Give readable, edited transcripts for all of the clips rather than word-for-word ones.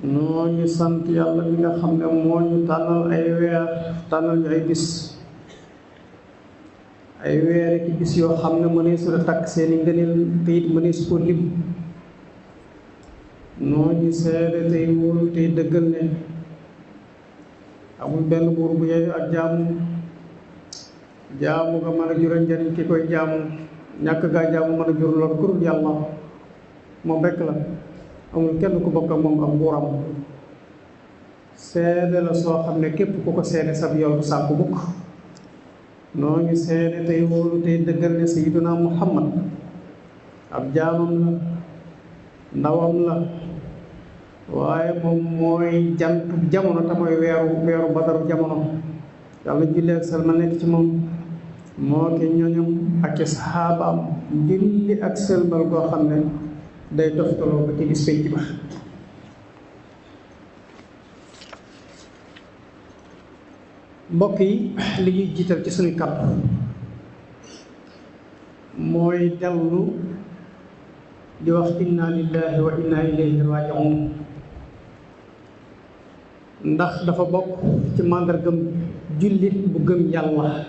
noo ngi sant yàlla mi nga xam ne moo ñu tànnal ay weer tànnal ñu ay bis ay weer ki bis yoo xam ne mëneesu la takk seeni ngëneel te it mëneesu ko lim noo ngi seede tey wóolu tey dëggal ne amul benn buur bu yeeyu ak jaamu nga mën a jura njariñ ki koy jaamu ñàkk gaa jaamu mën a jur lor ku dul yàlla moom rekk la amul kenn ku bokk ak moom ak nguuram seede la soo xam ne képp ku ko seede sab yoon bu sànku bukk noo ngi seede tey wóolu tey dëggal ne sayyiduna Muhammad ab jaamam la ndawam la waaye moom mooy jantu jamono te mooy weeru badaru jamono yàlla julli ak salma nekk ci moom moo ki ñoñam ak ci saxaabaam julli ak sëlmal goo xam ne day toftaloo ba ci bis penc ba mbokk yi li ñuy jiital ci suñu kàddu mooy dellu di wax inna lillahi wa inna ilayhi raji'un ndax dafa bokk ci màndargam jullit bu gëm yàlla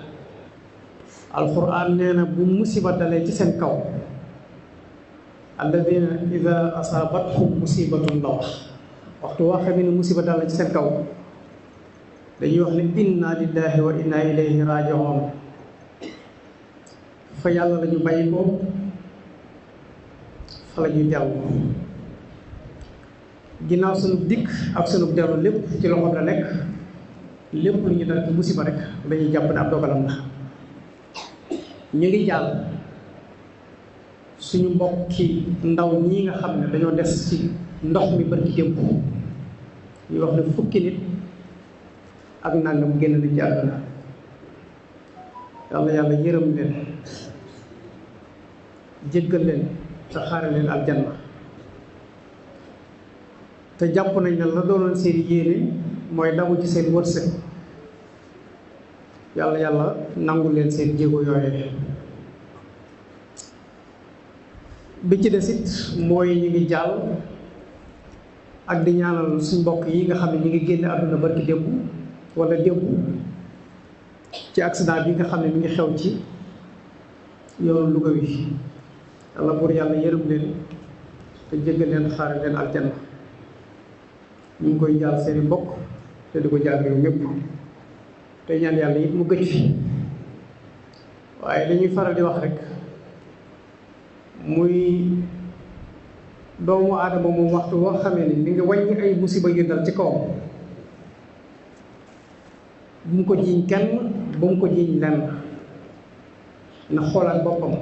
alquran nee na bu musiba dalee ci seen kaw alladina ida asaabathum musibatun la waxtu woo xam ne musiba dal ci seen kaw dañuy wax ne inna lillahi wa inna ilayhi raji'un fa yàlla la ñu bàyyi ko fa la ñuy dellu ginnaaw sunu dikk ak sunu dellu lépp ci loxoom la nekk lépp lu ñu dal ci musiba rek dañuy jàpp ne ab dogalam la ñu ngi jàll suñu mbokki ndaw ñii nga xam ne dañoo des ci ndox mi bari ci démb ñu wax ne fukki nit ak nangam génn na ci àdduna yàlla yërëm leen jéggal leen te xaare leen aljanna te jàpp nañ ne la doonoon seen yéene mooy damu ci seen wërsëg yàlla nangu leen seen jéego yooyee bi ci des it mooy ñu ngi jàll ak di ñaanal suñ mbokk yi nga xam ne ñu ngi génne àdduna barki démb wala démb ci accident bi nga xam ne mi ngi xew ci yoonu Louga wi yàlla buur yàlla yërëm leen te jéggal leen xaare leen aljanna ñu ngi koy jàll seeni mbokk te di ko jàll réew ñëpp te ñaan yàlla it mu gëj fi waaye dañuy faral di wax rek muy doomu aadama moom waxtu woo xamee ni li nga wàññi ay musiba yu dal ci kawam bu mu ko jiiñ kenn bu mu ko jiiñ lenn na xoolaat boppam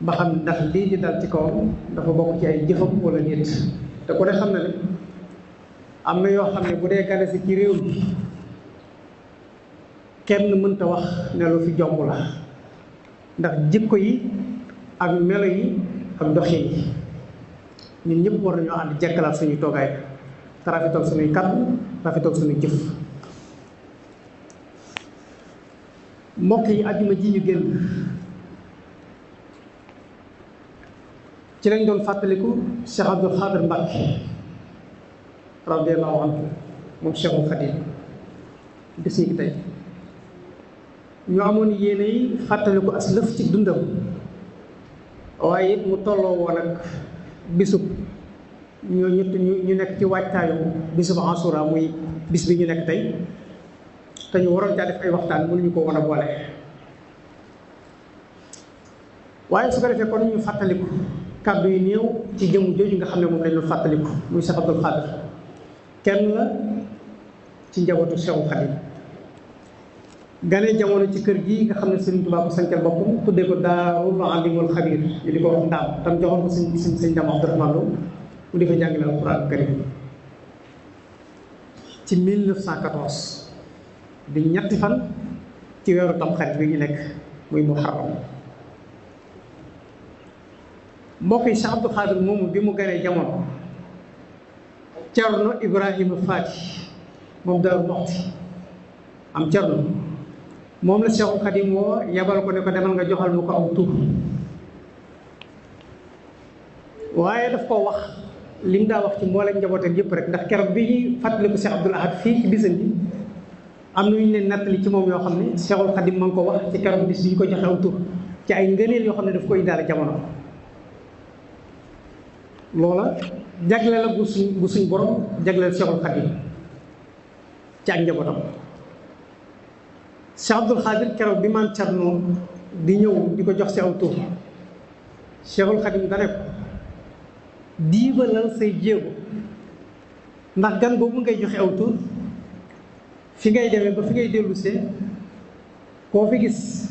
ba xam ndax lii di dal ci kawam dafa bokk ci ay jëfam wala nit te ku ne xam na ne am na yoo xam ne bu dee gane si ci réew mi kenn mënta wax ne lu fi jomb la ndax jikko yi ak melo yi ak doxin yi ñun ñëpp war nañoo ànd jekkalaat suñuy toogaay te rafetal suñuy kàddu rafetal suñuy jëf mbokk yi àjjuma ji ñu génn ci lañ doon fàttaliku Cheikh Abdoul Khadir Mbacké radiyallahu anhu moom Cheikhul Khadim bis ñi ki tey ñu amoon yéene yi fàttaliku as lëf ci dundam waaye it mu tolloo woon ak bisub ñu nekk ci waajtaayu bisub Ashura muy bis bi ñu nekk tey te ñu waroon caa def ay waxtaan mënuñu ko woon a boole waaye su ko defee kon ñu fàttaliku kàddu yu néew ci jëmm jooju nga xam ne moom lañ doon fàttaliku muy Cheikh Abdoul Khadir kenn la ci njabootu Cheikhul Khadim gane jamono ci kër gi nga xam ne Sëriñ Tuubaa ko sancal boppam tuddee ko Daarul Alimul Xabiir ñu di ko wax ndaam tam joxoon ko sëñ Daam Abdourahmane Lo mu di fa jàngale Alxuraan karim ci 1914 di ñetti fan ci weeru Tamxarit bi ñu nekk muy Muharram mbokk yi Cheikh Abdoul Khadir moomu bi mu ganee jamono Cerno Ibrahima Faati moom Daaru Muxti am Cerno moom la Cheikhul Khadim woo yabal ko ne ko demal nga joxal mu ko aw tur waaye daf ko wax lim daa wax ci mbooleem njabootam yëpp rek, ndax keroog bi ñuy fàttaliku Cheikh Abdoul Ahad fii ci bisam bi am na ñu leen nattali ci moom yoo xam ne Cheikhul Khadim ma ngi ko wax ci keroog bis bi ñu ko joxe aw tur ci ay ngëneel yoo xam ne daf koy indaale jamono. loola jagle la bu suñ borom jagleel Cheikhul Khadim ci ak njabootam. Cheikh Abdoul Khadir keroog bi maam Thierno di ñëw di ko jox si aw tur Cheikhul Khadim da ne ko diibalal say jéego, ndax gan boobu ngay joxe aw tur fi ngay demee ba fi ngay dellusee koo fi gis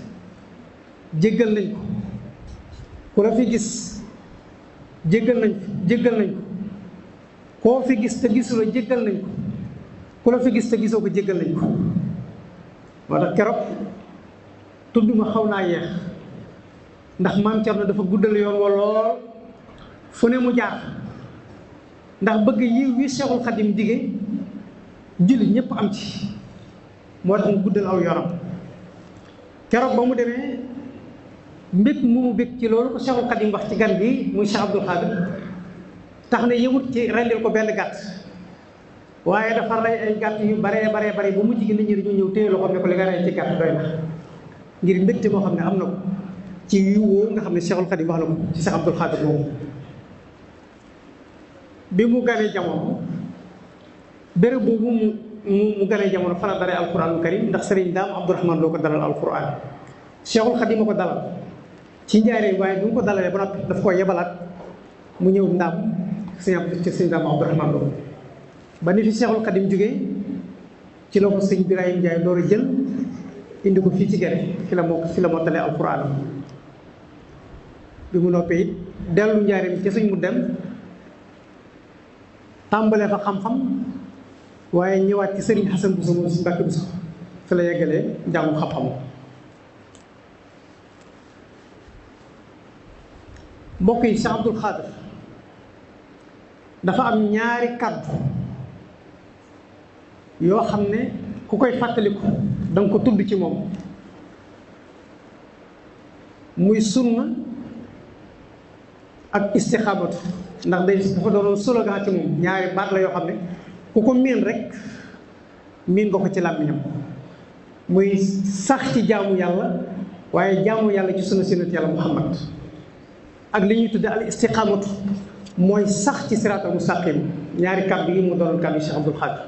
jéggal nañ ko, ku la fi gis jéggal nañ ko, koo fi gis te gisu la jéggal nañ ko, ku la fi gis te gisoo ko jéggal nañ ko. moo tax keroog tudd ma xaw naa yeex ndax maam Cerno dafa guddal yoon wa lool fu ne mu jaar, ndax bëgg yiw wi Cheikhul Khadim dige julli ñëpp am ci, moo tax mu guddal aw yoonam. keroog ba mu demee mbég mu bég ci loolu ko Cheikhul Khadim wax ci gan bi muy Cheikh Abdoul Khadir tax na yëmut ci rendil ko benn gàtt, waaye dafa rey ay gàtt yu baree bare ba mujj gi nit ñi dañu ñëw téye loxo ne ko li nga rey ci gàtt doy na, ngir mbégte moo xam ne am na ko ci yu woo nga xam ne Cheikhul Khadim wax na ko ci Cheikh Abdoul Khadir boobu. bi mu ganee jamono béréb boobu mu ganee jamono fa la daree alquranul karim, ndax sëriñ Daam Abdourahman loo ko dalal alquran. Cheikhul Khadim ma ko dalal ci njaaree, waaye bi mu ko dalalee ba noppi daf koo yebalaat mu ñëw ndaam sëriñ Daam Abdourahman loo ba ni fi Cheikhul Khadim jógee ci la ko sëñ Birahim Ndiaye door a jël indi ko fii ci Gere fi la mottalee alquran. bi mu noppee it dellu njaareem ci suñ mu dem tàmbalee fa xam-xam, waaye ñëwaat ci sëriñ Xasan Buso moom si Mbàkke Buso fi la yeggalee njàngu xam-xam. mbokk yi, Cheikh Abdoul Khadir dafa am ñaari kàddu yoo xam ne ku koy fàttaliku danga ko tudd ci moom, muy sunna ak istixaabatu, ndax dafa doonoon slogan ci moom. ñaari baat la yoo xam ne ku ko miin rek miin nga ko ci làmmiñam, muy sax ci jaamu yàlla, waaye jaamu yàlla ci sunna sunnat yàlla Muhammad, ak li ñuy tudde al istixaamatu mooy sax ci siraatal mustaqim. ñaari kàddu yi mu doonoon kàddu Cheikh Abdoul Khadir.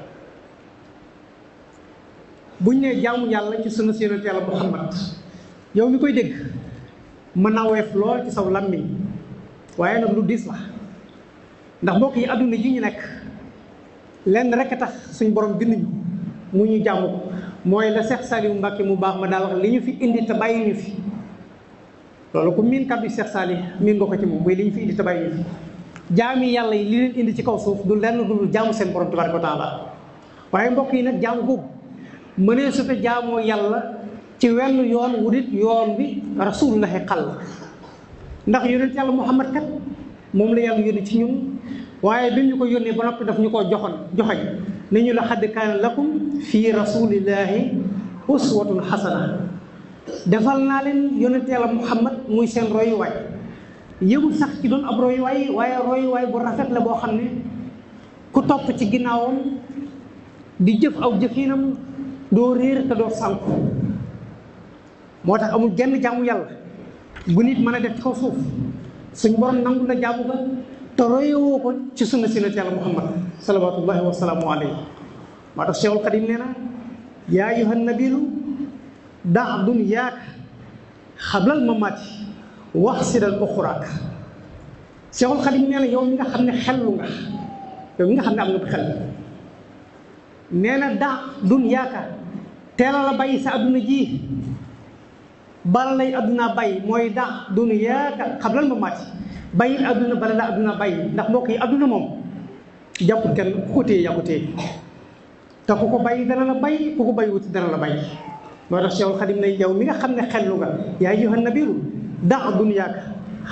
buñ nee jaamu yàlla ci sunna sunnat yàlla Muhammad, yow mi koy dégg mën naa woyof lool ci saw làmmiñ, waaye nag lu diis la, ndax mbokk yi àdduna ji ñu nekk lenn rek a tax suñ borom binduñu mu ñu jaamu ko, mooy la Cheikh Saliou Mbacke mu baax ma daal wax li ñu fi indi te bàyyi ñu fi. loolu ku miin kàddu Cheikh Saliou miin nga ko ci moom, mooy li ñu fi indi te bàyyi ñu fi. jaami yàlla yi li leen indi ci kaw suuf du lenn dul jaamu seen borom tabaraka wa taala, waaye mbokk yi nag jaamu googu mënee su te jaamoo yàlla ci wenn yoon wudit yoon bi rasulullahi xal, ndax yonent yàlla Muhammad kat moom la yàlla yónni ci ñun, waaye bi ñu ko yónnee ba noppi daf ñu koo joxoñ ni ñu la xadd kaana lakum fii rasulillahi uswatun xasana. defal naa leen yonent yàlla Muhammad muy seen royuwaay, yëgul sax ci doon ab royuwaay, waaye royuwaay bu rafet la boo xam ne ku topp ci ginnaawam di jëf aw jëfinam doo réer te doo sànku. moo tax amul genn jaamu yàlla bu nit mën a def ci kaw suuf suñ borom nangu la jaamu ga te royewoo ko ci sunna sunnat yàlla Muhammad salawatullahi wa salaamu alayhi. moo tax Cheikhul Khadim nee na yaa ayyuhan nabiyu daa dunyaaka xablal mamaati wax sidal uxuraak. Cheikhul Khadim nee na yow mi nga xam ne xellu nga, yow mi nga xam ne am nga xel, nee na daa dunyaaka teela la bàyyi sa adduna ji bala lay adduna bàyyi, mooy daa dunyaaka xablal mamaati, bàyyil adduna bala la adduna bàyyi. ndax mbokk yi adduna moom jàppul kenn, ku ko téye yaa ko téye, te ku ko bàyyi dana la bàyyi, ku ko bàyyi wuti dana la bàyyi. moo tax Cheikhul Khadim ne yow mi nga xam ne xellu nga yaa ayyuhan nabiyyu daa dunyaaka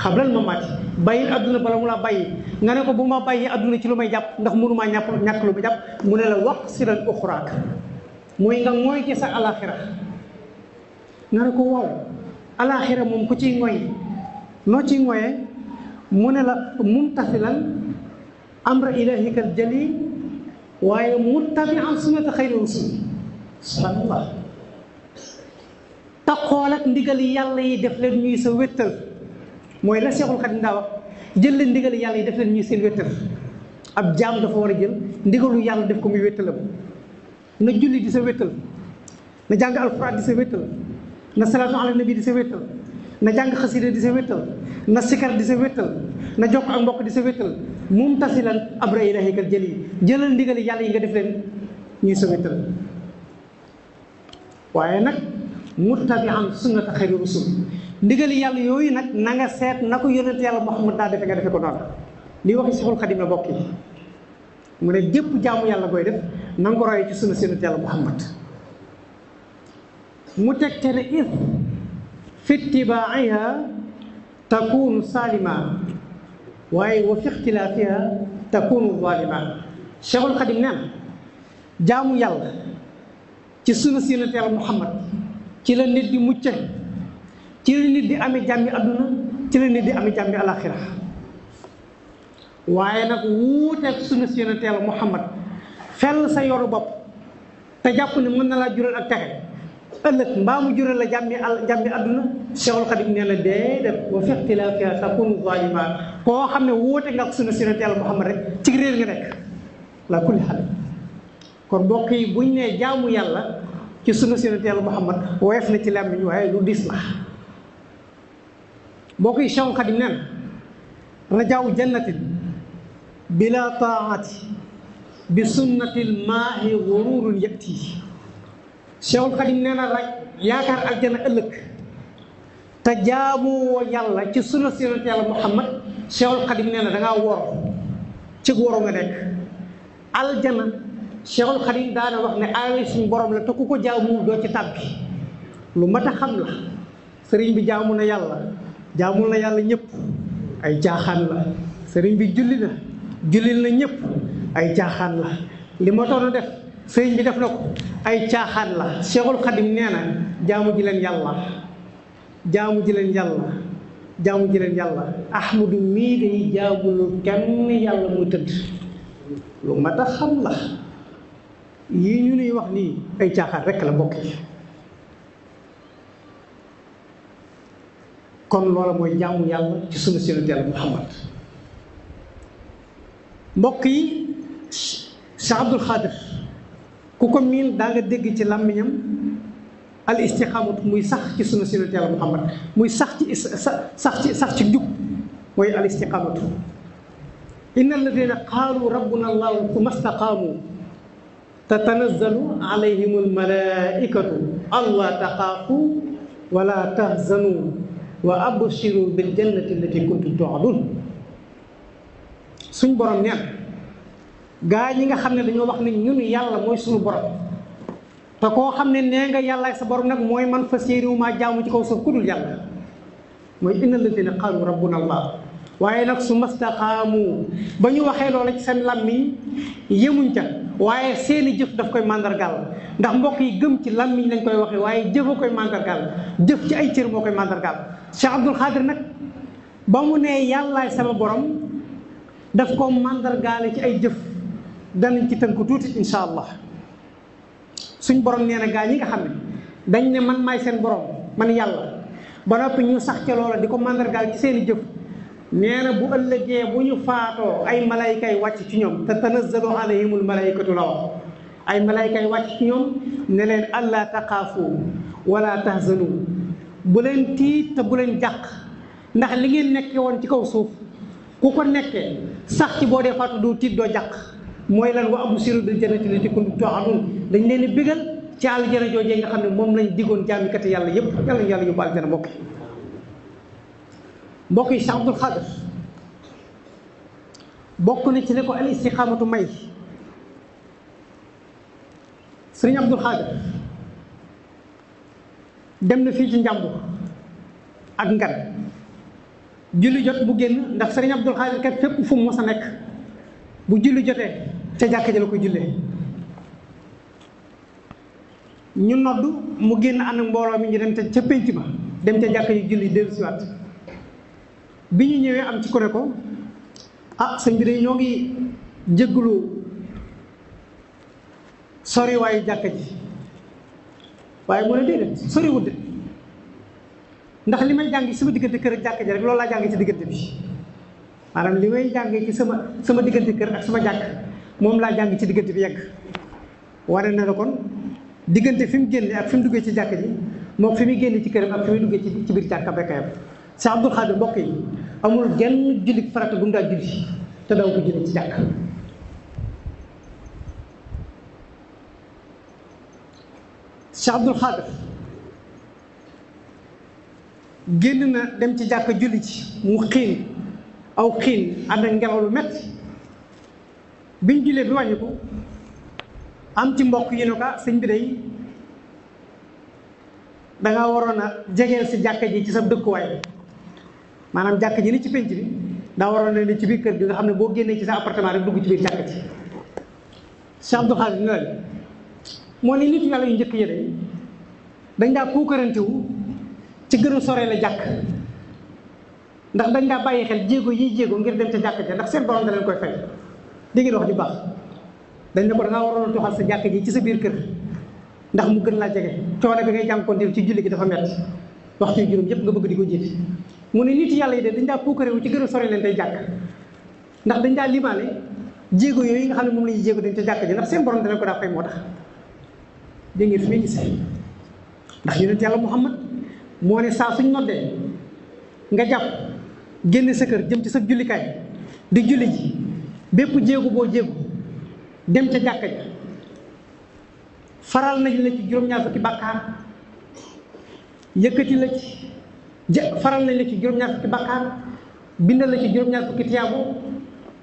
xablal mamaati, bàyyil adduna bala mu la bàyyi. nga ne ko bu ma bàyyi adduna ci lu may jàpp, ndax mënumaa ñàkk lu ma jàpp. mu ne la wax si lan uxuraak, mooy nga ngooy ci sa alaxira. nga ne ko waaw alaxira moom ku ciy ngooy noo ciy ngooyee, mu ne la mumtasilan amra ilahika al jalil waaye muttabi'an sunnata xayri rusul subhanallah taxool ak ndigal yàlla yi def leen ñuy sa wéttal mooy la Seexul Xadiim daa wax jël leen ndigal yàlla yi def leen ñuy seen wéttal ab jaam dafa war a jël ndigalu yàlla def ko muy wéttalam na julli di sa wéttal na jàng alxuraan di sa wéttal na salaatu ala nabi di sa wéttal na jàng xasida di sa wéttal na sikar di sa wéttal na jokk ak mbokk di sa wéttal mumtasilan amra ilahikal jalil jëlal ndigal yàlla yi nga def leen ñuy sa wéttal waaye nag muttabi'an sunnata xayri rusul ndigal yàlla yooyu nag na nga seet na ko yonent yàlla Muhammad daa defe nga defe ko noonu li waxi Seexul Xadiim la bokk yi mu ne gépp jaamu yàlla booy def na nga ko royee ci sunna yonent yàlla Muhammad mu teg te ne if fi ittibaa'iha takunu salima waaye wa fi ixtilaafiha takunu zalima Seexul Xadiim nee na jaamu yàlla ci sunna yonent yàlla Muhammad ci la nit di mucce ci la nit di amee jàmmi àdduna ci la nit di amee jàmmi alaxira waaye nag wuuteeg sunna si yonent yàlla Muhammad fell sa yoru bopp te jàpp ne mën na laa jural ak texe ëllëg mbaa mu jural la jàmmi àdduna Seexul Xadiim nee na déedéet wa fi ixtilaafiha takunu zalima koo xam ne wuute nga ak sunna si yonent yàlla Muhammad rek ci réer nga nekk la kulli xale kon mbokk yi buñ nee jaamu yàlla ci sunna si yonent yàlla Muhammad woyof na ci làmmiñ waaye lu diis la mbokk yi Seexul Xadiim nee na rajaaw jannatin bila taati bi sunnatil maahi gururun yati Seexul Xadiim nee na rek yaakaar aljana ëllëg te jaamoo yàlla ci sunna si yonent yàlla Muhammad Seexul Xadiim nee na dangaa wor ci woro nga nekk aljana Seexul Xadiim daana wax ne alal suñu borom la te ku ko jaamu doo ci tàbbi lu mat a xam la sëriñ bi jaamu na yàlla jaamul na yàlla ñëpp ay jaaxaan la sëriñ bi julli na jullil na ñëpp ay caaxaan la li ma doon def sëriñ bi def na ko ay caaxaan la Seexul Xadiim nee na jaamu ji leen yàlla jaamu ji leen yàlla jaamu ji leen yàlla ahmadu mii day jaamulu kenn yàlla muy tëdd lu mat a xam la yii ñu nuy wax nii ay caaxaan rekk la mbokk yi kon loola mooy jaamu yàlla ci sunna si yonent yàlla Muhammad mbokk yi Cheikh Abdul Xaadir ku ko miin daa nga dégg ci làmmiñam al istiqaamatu muy sax ci sunna si yonent yàlla Muhammad muy sax ci njub mooy al istiqaamatu inna alladina qaalu rabbuna allahu thumma istaqaamu tatanazzalu alayhim almalaikatu alla taxaafu wala tahzanu wa abshiru bil jannati allati kuntum tu'adun suñ borom neen gaa ñi nga xam ne dañoo wax ne ñun yàlla mooy suñu borom te koo xam ne nee nga yàllaay sa borom nag mooy man fas yéene maa jaamu ci kaw suuf ku dul yàlla mooy inna alladina qaalu rabbuna allah waaye nag su mastaqaamu ba ñu waxee loola ci seen làmmiñ yemuñ ca waaye seeni jëf daf koy màndargaal ndax mbokk yi gëm ci làmmiñ lañ koy waxee waaye jëf a koy màndargaal jëf ci ay cër moo koy màndargaal Cheikh Abdul Xaadir nag ba mu nee yàllaay sama borom daf ko màndargaale ci ay jëf danañ ci tënk tuuti insha allah suñ borom nee na gaa ñi nga xam ne dañ ne man maay seen borom man yàlla ba noppi ñu sax ca loola di ko màndargaal ci seeni jëf nee na bu ëllëgee bu ñu faatoo ay malayka yi wàcc ci ñoom te tanazzalu alayhimul malaykatu la wax ay malayka yi wàcc ci ñoom ne leen allaa taxaafu wala tahzanu bu leen tiit te bu leen jàq ndax li ngeen nekkee woon ci kaw suuf ku ko nekkee sax ci boo dee faatu doo tiit doo jàq mooy lan wa abshiru bil jannati allati kuntum tu'adun dañ leen di bégal ci aljana joojee nga xam ne moom lañ diggoon jaamikati yàlla yépp yàlla ñu yàlla yóbbu aljana mbokk yi Cheikh Abdul Xaadir bokk na ci ne ko al istiqaamatu may sëriñ Abdul Xaadir dem na fii ci njàmbur ak ngan julli jot bu génn ndax sëriñ Abdul Xaadir kat fépp fu mu mos a nekk bu julli jotee ca jàkka ja la koy jullee ñu nodd mu génn ànd ak mbooloo mi ñu dem ca pénc ma dem ca jàkka yu julli dellu siwaat bi ñu ñëwee am ci ku ne ko ah sëñ bi de ñoo ngi jégglu sori waayu jàkka ji waaye mu ne déedéet sori wut ndax li may jàng ci sama diggante kër ak jàkka ji rek loolu laa jàng ci diggante bi maanaam li may jàng ci sama diggante kër ak sama jàkk moom laa jàng ci diggante bi yegg wane na la kon diggante fi mu génne ak fi mu duggee ci jàkka ji moom fi muy génne ci këram ak fi muy duggee ci biir jàkkam rek a yem Cheikh Abdoul Khadir mbokk yi amul genn julli farata bu mu daa julli te daw ko julli ci jàkk Cheikh Abdoul Khadir génn na dem ci jàkk julli ci mu xiin aw xiin ànd ak ngelaw lu metti biñ jullee bi wàññi ko am ci mbokk yi ne ko sëñ bi day danga waroon a jegeel si jàkka ji ci sa dëkkuwaay maanaam jàkka ji ni ci penc bi daa waroon na ne ci biir kër gi nga xam ne boo génnee ci sa appartement rek dugg ci biir jàkka ji Cheikh Abdoul Khadir ni la moo ni nitu yàlla yu njëkk yi day dañ daa puukarantewu ci gën a sore la jàkk ndax dañ daa bàyyi xel jéego yiy jéego ngir dem ca jàkk ja ndax seen borom da leen koy fay di ngeen wax ju baax dañ ne ko dangaa waroon a toxal sa jàkk ji ci sa biir kër ndax mu gën laa jege coono bi ngay jànkonteel ci julli gi dafa metti waxtu yu juróom yëpp nga bëgg di ko jiite mu ne nit yàlla yi de dañ daa puukarewu ci gën a sore leen tey jàkk ndax dañ daa limaale jéego yooyu nga xam ne moom la ñuy jéego dem ca jàkk ji ndax seen borom da leen ko daa fay moo tax dégg ngeen fi muy gisee ndax yonent yàlla Muhammad moo ne saa suñ noddee nga jàpp génne sa kër jëm ci sa jullikaay di julli ji bépp jéegu boo jéegu dem ca jàkka ja faral nañ la ci juróom-ñaar fukki bàkkaar yëkkati la ci faral nañ la ci juróom-ñaar fukki bàkkaar bindal la ci juróom-ñaar fukki tiyaabo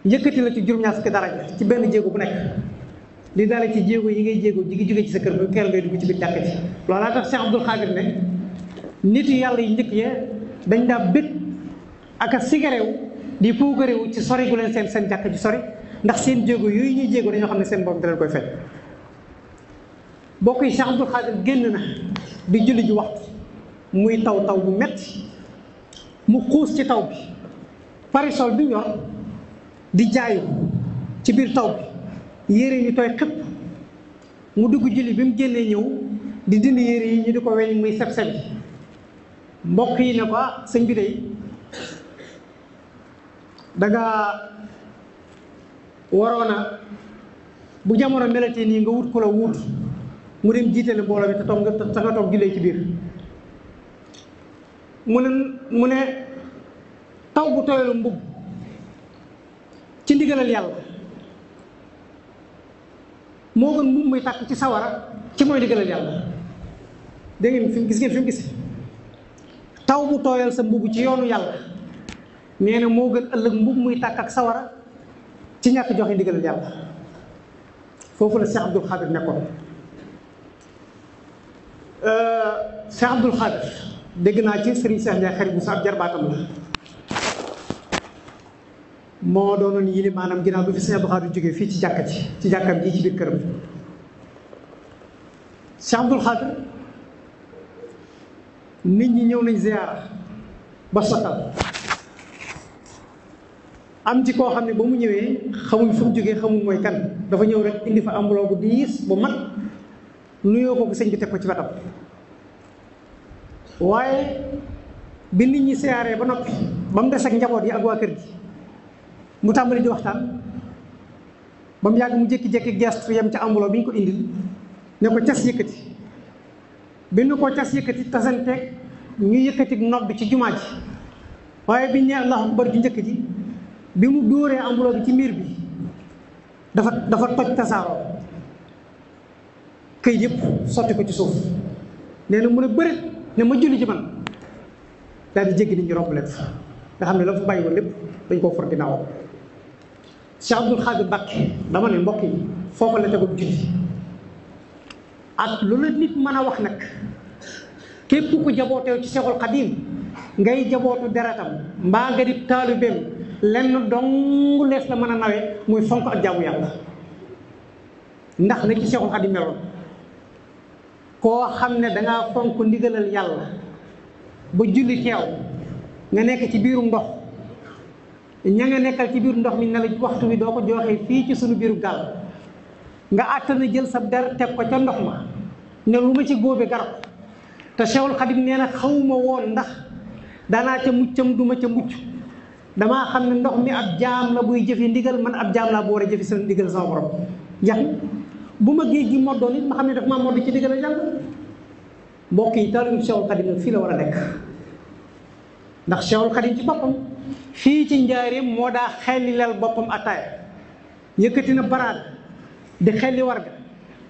yëkkati la ci juróom-ñaar fukki daraja ci benn jéego bu nekk li daal ci jéego yi ngay jéego ji ngi jóge ci sa kër ba kër ngay dugg ci biir jàkka ji loolaa tax Cheikh Abdoul Khadir ne nit yàlla yi njëkk ya dañ daa bët ak a sigarewu di puukarewu ci sori gu leen seen jàkk ji sori ndax seen jéego yooyu ñuy jéego dañoo xam ne seen borom da leen koy fay bokk yi Cheikh Abdoul Khadir génn na di julli ji waxtu muy taw taw bu metti mu xuus ci taw bi parasol bi yor di jaayu ci biir taw bi yére yi tooy xëpp mu dugg julli bi mu génnee ñëw di dindi yére yi ñu di ko weñ muy seb-seb yi mbokk yi ne ko sëñ bi day danga waroon a bu jamono melatee nii nga wut ku la wut mu dem jiitale mbooloo bi te nga toog jullee ci biir mu ne taw bu tooyalu mbubb ci ndigalal yàlla moo gën mbubb muy tàkk ci sawara ci mooy ndigalal yàlla dégg ngeen fi gis ngeen fi mu gis taw bu tooyal sa mbubb ci yoonu yàlla nee na moo gën ëllëg mbubb muy tàkk ak sawara ci ñàkk joxe ndigalal yàlla foofu la Cheikh Abdoul Khadir nekkoon Cheikh Abdoul Khadir dégg naa ci Serigne Cheikh Ndiaye xarit bu sa ab jarbaatam la moo doonoon yili maanaam ginnaaw bi fi Cheikh Abdoul Khadir jógee fii ci jàkka ji ci jàkkam ji ci biir këram Cheikh Abdoul Khadir nit ñi ñëw nañ ziyaara ba sottal am ci koo xam ne ba mu ñëwee xamuñ fu mu jógee xamuñ mooy kan dafa ñëw rek indi fa ambuloo bu diis bu mag nuyoo ko sëñ bi teg ko ci wetam waaye bi nit ñi siyaaree ba noppi ba mu des ak njaboot yi ak waa kër gi mu tàmbali di waxtaan ba mu yàgg mu jékki-jékki gestu yem ca ambuloo bi ñu ko indil ne ko cas yëkkati bi ñu ko cas yëkkati tasanteeg ñu yëkkati nodd bi ci jumaa ji waaye biñ ne allahu akbar ju njëkk ji bi mu dóoree ambuloo bi ci miir bi dafa toj tasaaroo këy yëpp sotti ko ci suuf nee na mu ne bëri ne ma julli ci man daal di jéggi nit ñi romb leen fa nga xam ne la fa bàyyi woon lépp dañ koo for ginnaaw Cheikh Abdoul Khadir Mbacké dama ne mbokk yi foofa la tegul julli ak lu la nit mën a wax nag képp ku jabooteew ci Cheikhul Khadim ngay jabootu deretam mbaa nga di taalibeem lenn dong lees la mën a nawe muy fonk ak jaamu yàlla ndax na ci Cheikhul Khadim meloon koo xam ne dangaa fonk ndigalal yàlla ba julli teew nga nekk ci biiru ndox ña nga nekkal ci biir ndox mi ne la waxtu wi doo ko joxee fii ci sunu biiru gaal nga àttana jël sa der teg ko ca ndox ma ne lu ma ci góobe garab te Cheikhul Khadim nee na xawma woon ndax danaa ca muccam duma ca mucc damaa xam ne ndox mi ab jaam la buy jëfi ndigal man ab jaam laa bu war a jëfi seen ndigal sama borom jax bu ma géej gi moddoon it ma xam ne daf maa modd ci ndigal a jàng mbokk yi taalibu Cheikhul Khadim nag fii la war a nekk ndax Cheikhul Khadim ci boppam fii ci njaareem moo daa xelli lal boppam ataaya yëkkati na baraada di xelli warga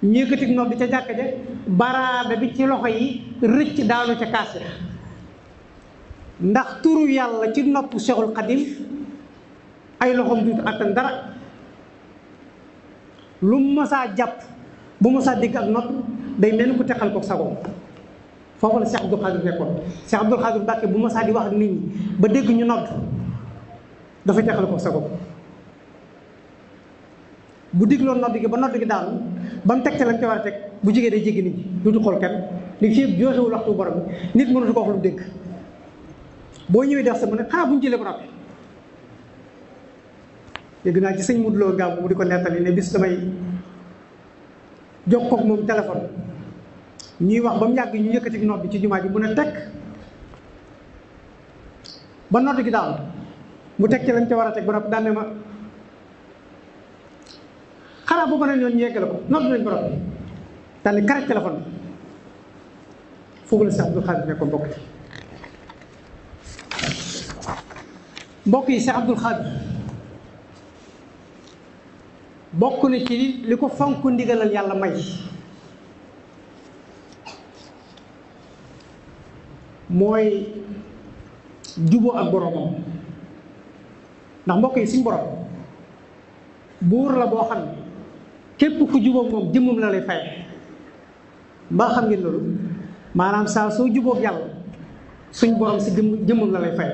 ñu yëkkati nodd di ca jàkka ja baraada bi ci loxo yi rëcc daanu ca kaas ya ndax turu yàlla ci nopp Cheikhul Khadim ay loxoom duutu attan dara lu mosaa jàpp bu mosaa dégg ak nopp day mel ni ku teqal ko sagoom foofu la Cheikh Abdoul Khadir nekkoon Cheikh Abdoul Khadir Mbàkke bu mosaa di wax ak nit ñi ba dégg ñu nodd dafa teqal ko sagoom bu digloon nodd gi ba nodd gi daanu ba mu teg ca lañ ca war a teg bu jigee day jéggi nit ñi duutu xool kenn li fi joxewul waxtu borom nit mënatu ko wax lu dégg boo ñëwee def sa mu ne xanaa bu ñu jëlee ba noppi dégg naa ci sëñ Modou Lo Gàmmu mu di ko nettali ne bis damay jox koog moom téléphone ñuy wax ba mu yàgg ñu yëkkati nodd bi ci jumaa ji mu ne teg ba nodd gi daanu mu teg ci lañ ca war a teg ba noppi daan ne ma xanaa bu ma ne ñoon ñu yeggale ko nodd nañ ba noppi daan ne karaj téléphone bi foofu la Cheikh Abdoul Khadir nekkoon bokk ci mbokk yi Cheikh Abdoul Khadir bokk na ci li ko fonk ndigalal yàlla may mooy juboo ak boroomam ndax mbokk yi suñ borom buur la boo xam ne képp ku jubóog moom jëmmam la lay fay mbaa xam ngeen loolu maanaam saa soo jubóog yàlla suñ borom si jëmmam la lay fay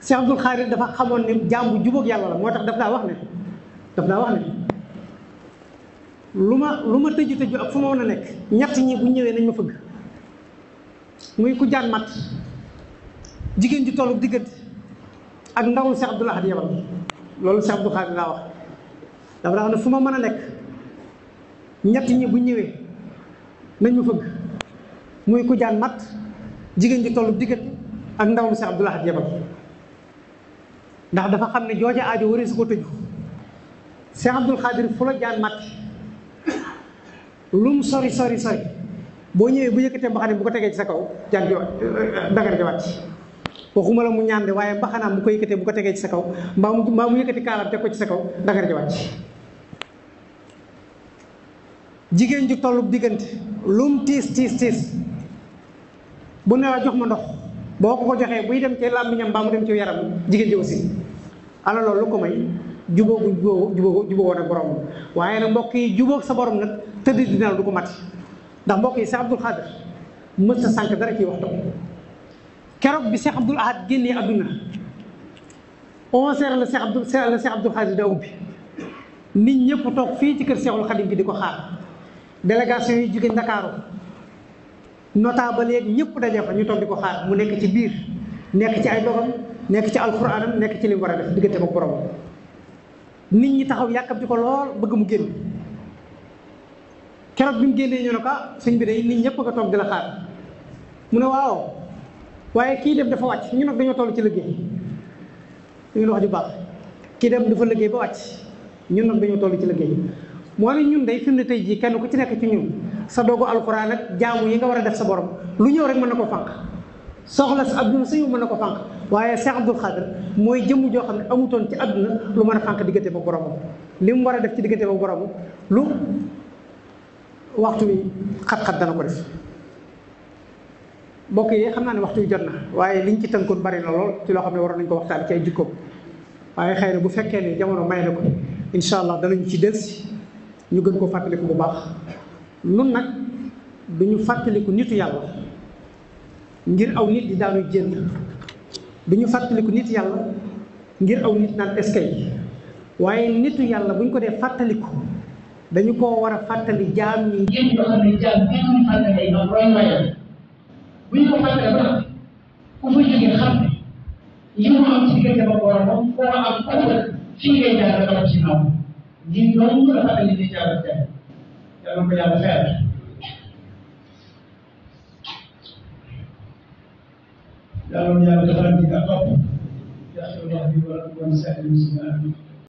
Cheikh Abdoul Khadir dafa xamoon ne jaam bu jubóog yàlla la moo tax daf daa wax ne lu ma tëju ak fu ma mën a nekk ñett ñi bu ñëwee nañ ma fëgg muy ku jaan mat jigéen ji tollu diggante ak ndawul Cheikh Abdoul Ahad yebal loolu Cheikh Abdoul Khadir daa wax dafa daa wax ne fu ma mën a nekk ñett ñi bu ñëwee nañ ma fëgg muy ku jaan mat jigéen ji tollu diggante ak ndawul Cheikh Abdoul Ahad yebal ndax dafa xam ne jooja aajo waree su ko tëju Cheikh Abdoul Khadir fu la jaan mat lum sori boo ñëwee bu yëkkatee mbaxane bu ko tegee ci sa kaw jaan ji dagar ji wàcc waxuma la mu ñaande waaye mbaxanaam bu ko yëkkatee bu ko tegee ci sa kaw mbaa mu yëkkati kaalam teg ko ci sa kaw dagar ji wàcc jigéen ju tollu diggante lum tiis bu ne la jox ma ndox boo ko joxee buy dem ci làmmiñam mbaa mu dem ci yaram jigéen ji aussi ala loolu lu ko may jubóo woon ak borom waaye nag mbokk yi jubóog sa borom nag tëdd dina la du ko mat ndax mbokk yi Cheikh Abdoul Khadir mës sa sànq dara ci waxtu keroog bi Cheikh Abdoul Ahad génnee adduna 11h la Cheikh Abdoul Khadir da ubbi nit ñëpp toog fii ci kër Cheikhul Khadim bi di ko xaar délégation yi jóge Ndakaaru notable yeeg ñëpp daje fa ñu toog di ko xaar mu nekk ci biir nekk ci ay dogam nekk ci alxuraanam nekk ci li mu war a def diggante ak borom nit ñi taxaw yàkkamti ko lool bëgg mu génn keroog bi mu génnee ñu ne ko sëñ bi day nit ñëpp nga toog di la xaar mu ne waaw waaye kii dem dafa wàcc ñu nag dañoo toll ci liggéey ñu wax ju baax kii dem dafa liggéey ba wàcc ñun nag dañoo toll ci liggéey moo ne ñun day fi mu ne tey jii kenn ku ci nekk ci ñun sa doogu alxuraan ak jaamu yi nga war a def sa borom lu ñëw rek mën na ko fànq soxla sa adduna sa yow mën na ko fànq waaye Cheikh Abdoul Khadir mooy jëmm joo xam ne amutoon ci adduna lu mën a fànq diggante ba boromam li mu war a def ci diggante ba boromam lu waxtu wi xat-xat dana ko def mbokk yi xam naa ne waxtu wi jot na waaye liñ ci tënkoon bari na lool ci loo xam ne waroon nañ ko waxtaan ci ay jikkoom waaye xëy na bu fekkee ne jamono may na ko incha allah danañu ci delsi ñu gën ko fàttaliku bu baax nun nag duñu fàttaliku nitu yàlla ngir aw nit di daanu jënd duñu fàttaliku nit yàlla ngir aw nit naan eskay waaye nitu yàlla buñ ko dee fàttaliku dañu koo war a fàttali jaam ñi ngeen yoo xam ne jaam bi ñu fàttali ay doon roy mayal bu ñu ko fàttalee ba ku fa jógee xam ne li mu am ci diggante ba boromam koo am kooku fii ngay jaar nga topp ci naw lii dong dafa am li jaar tey yàlla ko yàlla xeer yàlla defal di ka topp yaa xew wax bi wala ko woon seetlu si